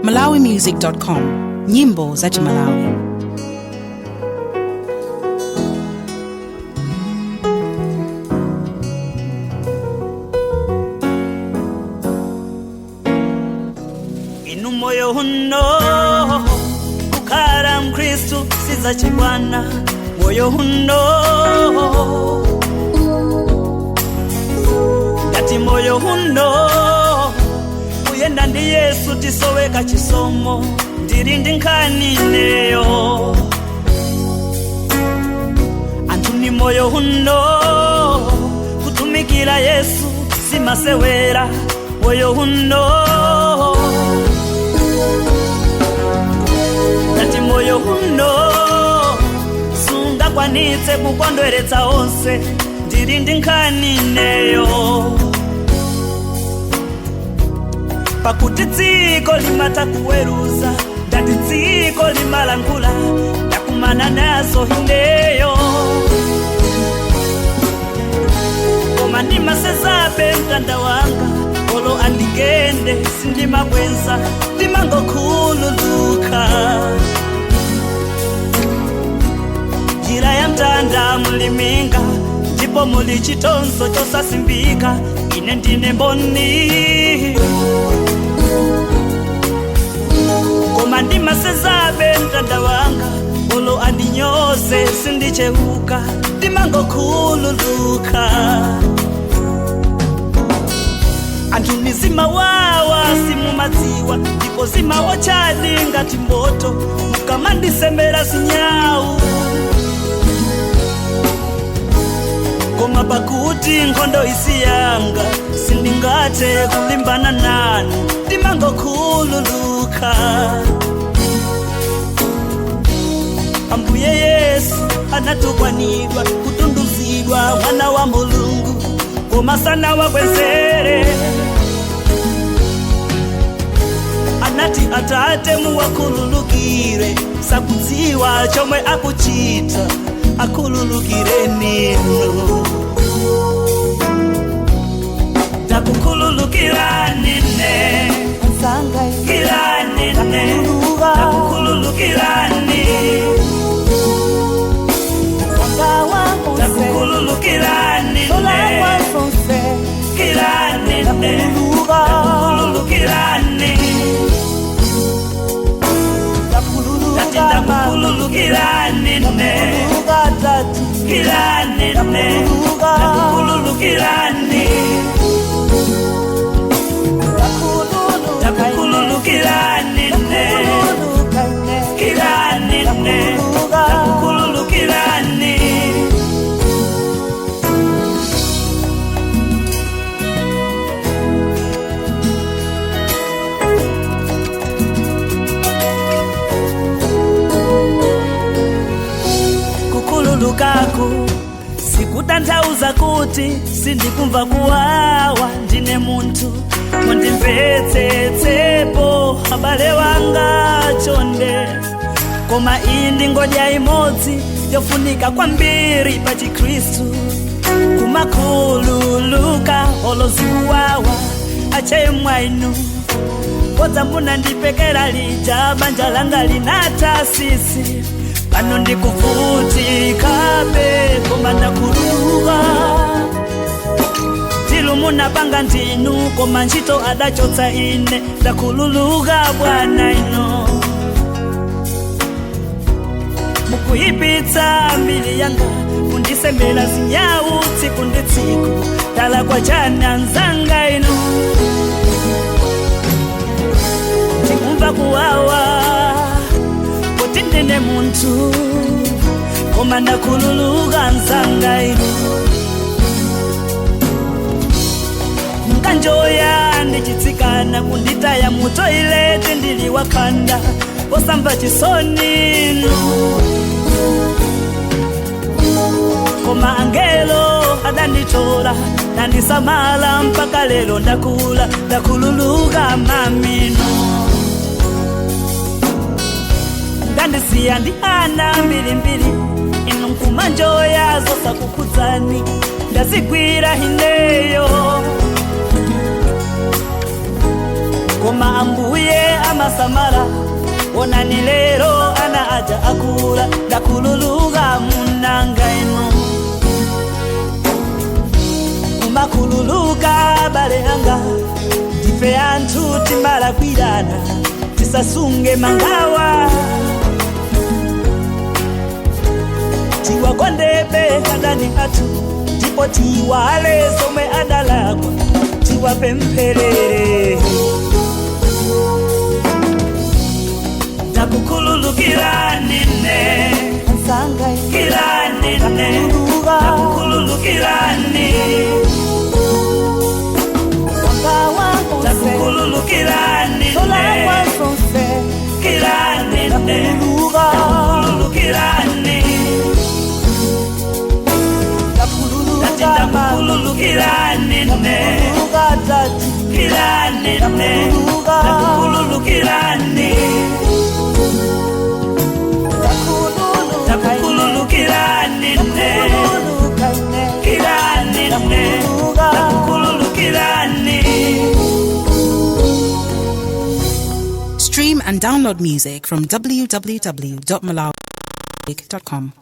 Malawimusic.com, nyimbo za Chimalawi. Inu moyo huno kukhala mkristu sizachibwana moyo huno ngati moyo huno kuyenda ndi Yesu tisoweka chisomo ndili ndi nkhani ineyo anthu ni moyo huno kutumikira Yesu simasewera moyo huno ngati moyo huno sungakwanitse kukondweretsa onse ndili ndi nkhani ineyo pakuti dziko limata kuweruza ndati dziko limalankhula ndakumana nazo ineyo koma ndimasezabe mtanda wanga olo andigende sindimabwenza ndimangokhululuka njira ya mtanda muliminga ndipo muli chitonzo chosasimbika ine ndine mboni koma ndimasezabe mtanda wanga olo andinyoze sindicheuka ndimangokhululuka anthu nizimawawa simumadziwa ndipo zimawochadi ngati moto mukamandisemera zinyawu koma pakuti nkhondo isiyanga sindingathe kulimbana nanu ndimangokhululuka Ambuye Yesu anatukwanidwa kutunduzidwa mwana wa Mulungu koma sana wakwezere anati atate muwakhululukire sakudziwa chomwe akuchita akhululukire ninu takukhululukirani ne kilani ne takukhululukirani takukhululukirani ne kilani ne takukhululukirani tati takukhululukirani ne kilani ne takukhululukirani takukhululukirani ne kilani ne takukhululukirani. Kukhululukaku sikutanthauza kuti sindikumva kuwawa ndine munthu mundimvetsetsepo abale wanga chonde koma iyi ndi ngodya imodzi yofunika kwambiri pa chikhristu kumakhululuka olo zikuwawa achemwa inu kodza munandipekera lija banja langa linatha sisi pano ndikuvutikabe koma ndakhululuka tilu munapanga ndinu koma ntchito adachotsa ine ndakhululuka bwana ino mukuyipitsa mbiri yanga kundisembera zinyawu tsiku ndi tsiku talakwa chani anzanga inu ndikumva kuwawa kuti ndine munthu koma ndakhululuka nzanga inu nkanjoya ndichitsikana kunditaya mutoileti ndili wakhanda osamba chisoni inu koma angelo adanditora nandisamala mpaka lero ndakula ndakhululuka mamino ndandisiya ndi ana mbirimbiri inu nkumanjoya zosakukhudzani ndazigwira ineyo. Koma Ambuye amasamala. Onani lero ana aja akula. Ndakhululuka munanga inu, kumakhululuka abale anga. Ndife anthu, timalakwirana, tisasunge mangawa. Tiwakondebe adani athu, ndipo tiwale zomwe adalakwa, tiwapempherere. Ndakukhululukirani ne Nsanga. Kirani ne. Ndakhululuka. Ndakukhululukirani. Mangawa onse. Ndakukhululukirani ne. Zolakwa zonse. Kirani ne. Ndakhululuka. Ndakukhululukirani. Ndakhululuka. Ndakukhululukirani ne. Ndakhululuka tati. Kirani ne. Ndakhululuka. Ndakukhululukirani. Ndakhululuka. Ndakukhululukirani ne. Ndakhululuka ine. Kirani ne. Ndakhululuka. Ndakukhululukirani. Stream and download music from www.malawi.com.